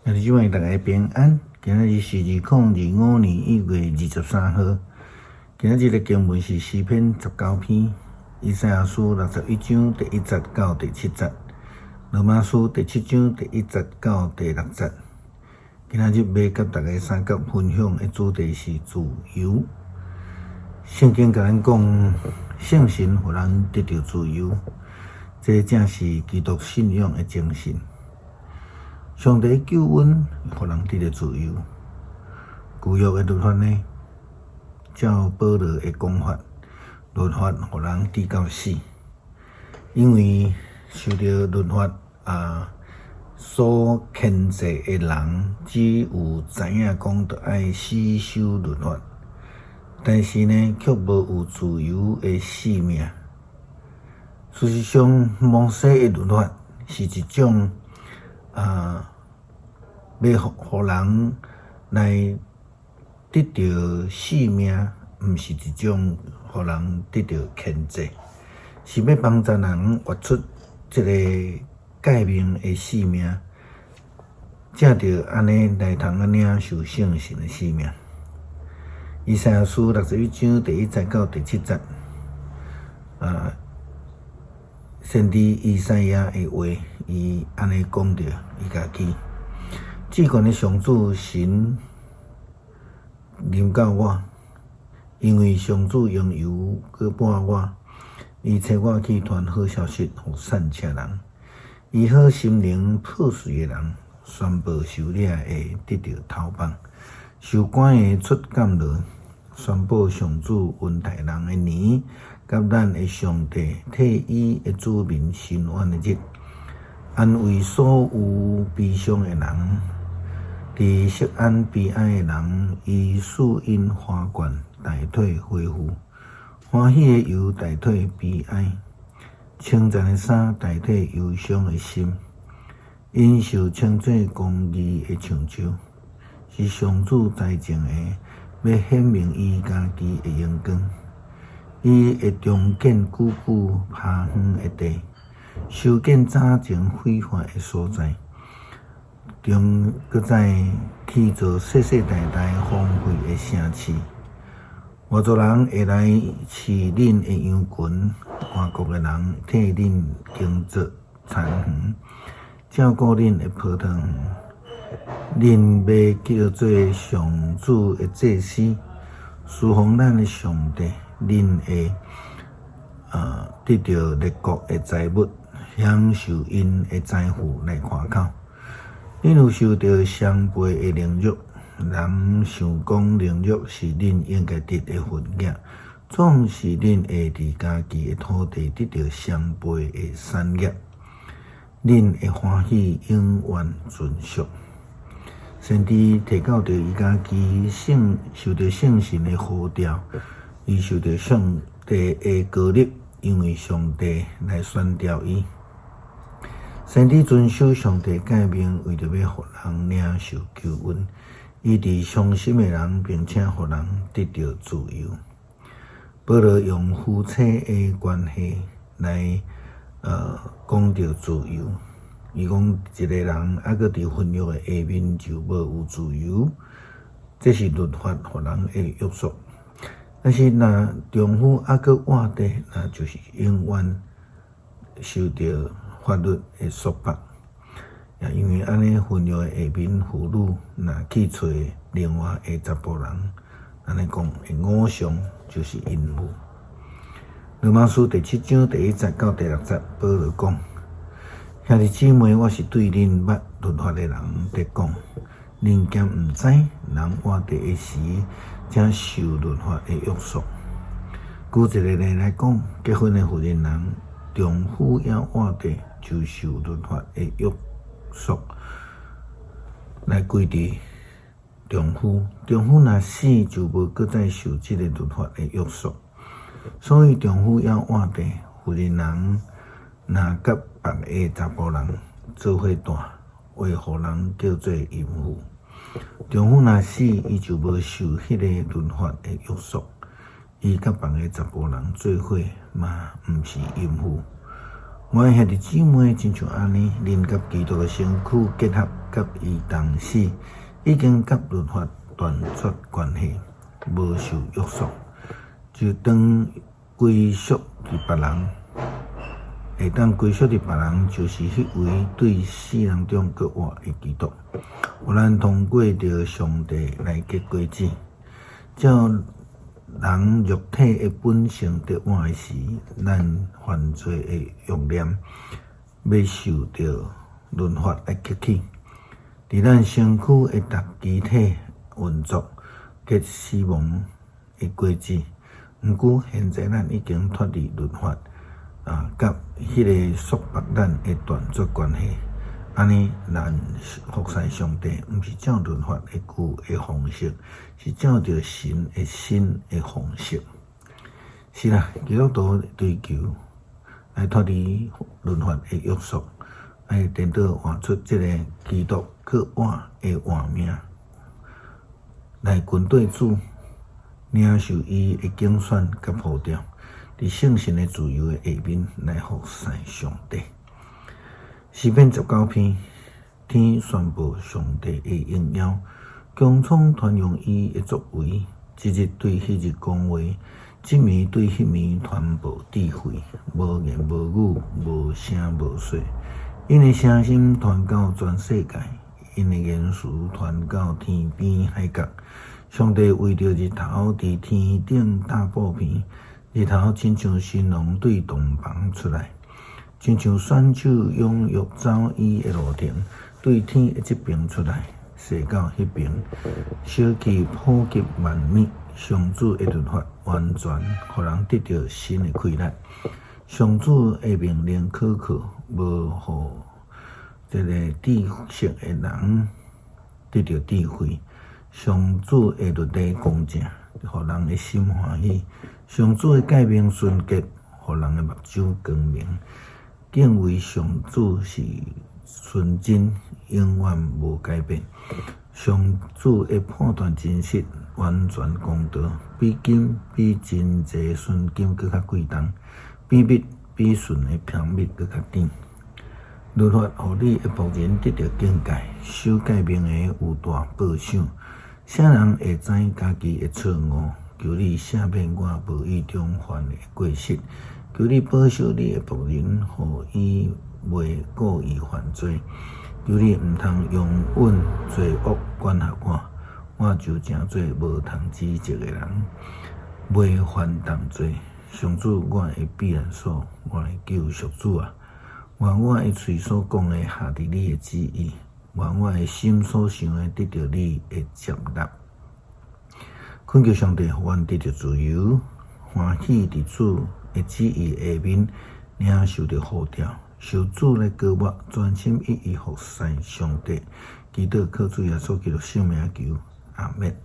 兄弟姊妹，大家平安。今仔日是2025年1月23號。今仔日的經文是詩篇19篇，以賽亞書61章第1節到第7節，羅馬書第七章第一節到第六節。今仔日欲佮大家相佮分享的主題是自由。聖經共咱講，聖神予人得著自由，這正是基督信仰的精神。上帝救恩，予人得著自由。舊約的律法呢？照保羅的講法，律法予人至到死，因為受著律法所牽制的人，只有知影講著愛死守律法，但是呢，卻無有自由的性命。事實上，摩西的律法是一種欲予人來得著性命，毋是一種予人得著牽制，是欲幫助人活出這个誡命的性命，藉著按呢來通啊領受聖神的性命。以賽亞書61章第1節到第7節，先知以賽亞的話，伊按呢講著伊家己。至懸的上主神臨到我，因為上主用油膏抹我，伊差我去傳好消息予散赤人，醫好心靈破碎的人，宣布受掠的得著投放，受關的出監牢，宣布上主恩待人的年，佮咱的上帝替伊的子民伸冤的日，安慰所有悲傷的人，佇錫安悲哀的人，伊賜𪜶花冠代替恢復，歡喜的油代替悲哀，稱讚的衫代替憂傷的心。𪜶受稱做公義的橡樹，是上主栽種的，欲顯明伊家己的榮光。伊會重建久久拋荒的地，修建早前毀壞的所在，重閣再起造世世代代荒廢的城市。外族人會來飼恁的羊群，外國的人替恁耕作田園，照顧恁的葡萄園。恁欲叫做上主的祭司，事奉咱的上帝。恁會得著列國的財物，享受𪜶的財富來誇口。恁有受著雙倍的凌辱，人想講凌辱是恁應該得的份額，總是恁會佇家己的土地得著雙倍的產業。恁的歡喜永遠存續。先知提到著伊家己聖受著聖神的呼召。伊受著上帝的膏立，因為上帝來選召伊。先知遵守上帝誡命，為著欲予人領受救恩，醫治傷心的人，並且予人得著自由。保羅用夫妻的關係來講著自由。伊講一個人猶閣佇婚約的下面就無有自由，這是律法予人的約束。但是，若丈夫猶閣活著，那就是永遠受著法律的束縛。也因為按呢，婚約的下面，婦女若去揣另外的查埔人，按呢講的偶像就是淫婦。羅馬書第七章第一節到第六節，保羅講：兄弟姊妹，我是對恁捌律法的人佇講，恁敢毋知，人活著的時，才受律法的約束。舉一个例來講，結婚的婦人人，丈夫猶活著就受律法的約束來規制丈夫。丈夫若死，就無閣再受這个律法的約束。所以丈夫猶活著，婦人人若佮別个查埔人做伙蹛，會予人叫做淫婦。丈夫若死，伊就無受彼个律法的約束，伊佮別个查埔人做伙嘛，毋是淫婦。我的兄弟姊妹，親像按呢，恁佮基督的身軀結合，佮伊同死，已經佮律法斷絕關係，無受約束，就當歸屬佇別人，會當歸屬佇別人，就是彼位對死人中閣活的基督。予咱通過著上帝來結果子，照人肉體的本性得活的時，咱犯罪的慾念欲受著律法來克去。佇咱身軀的逐肢體運作，結死亡的果子。毋過現在咱已經脫離律法，啊，佮彼个束縛咱的斷絕關係。按呢，咱服侍上帝，毋是照律法的舊的方式，是照著神的新的方式。是啦，基督徒追求來脫離律法的約束，來顛倒活出這个基督閣活的活命，來跟綴主，領受伊的揀選佮呼召，佇聖神的自由的下面來服侍上帝。詩篇19篇，天宣布上帝的榮耀，穹蒼傳揚伊的作為。這日對彼日講話，這暝對彼暝傳播智慧。無言無語，無聲無息。𪜶的聲音傳到全世界，𪜶的言辭傳到天邊海角。上帝為著日頭佇天頂搭布棚，日頭親像新郎對洞房出來，親像選手踴躍走伊的路程，對天的這爿出來，踅到彼爿，小氣普及萬物。上主的律法完全，予人得著新的氣力。上主的命令可靠，無予這个知識的人得著智慧。上主的律例公正，予人的心歡喜。上主的誡命純潔，予人的目睭光明。敬畏上主是純真，永遠無改變。上主的判斷真實，完全公道，比金比真濟純金閣較貴重，比蜜比純的蜂蜜閣較甜。律法予你的僕人得著境界，守誡命的有大報賞。啥人會知家己的錯誤？求你赦免我無意中犯的過失。求你保守你的僕人，予伊袂故意犯罪。求你毋通容忍罪惡管轄我，我就成做無通指責的人，袂犯重罪。上主，我的避難所，我的救贖主啊！願我的喙所講的合佇你的旨意，願我的心所想的得著你的接納。懇求上帝，予阮得著自由，歡喜佇主的旨意下面領受著呼召，受主來膏抹，專心一意服侍上帝。祈禱靠主耶穌基督聖名求，阿們。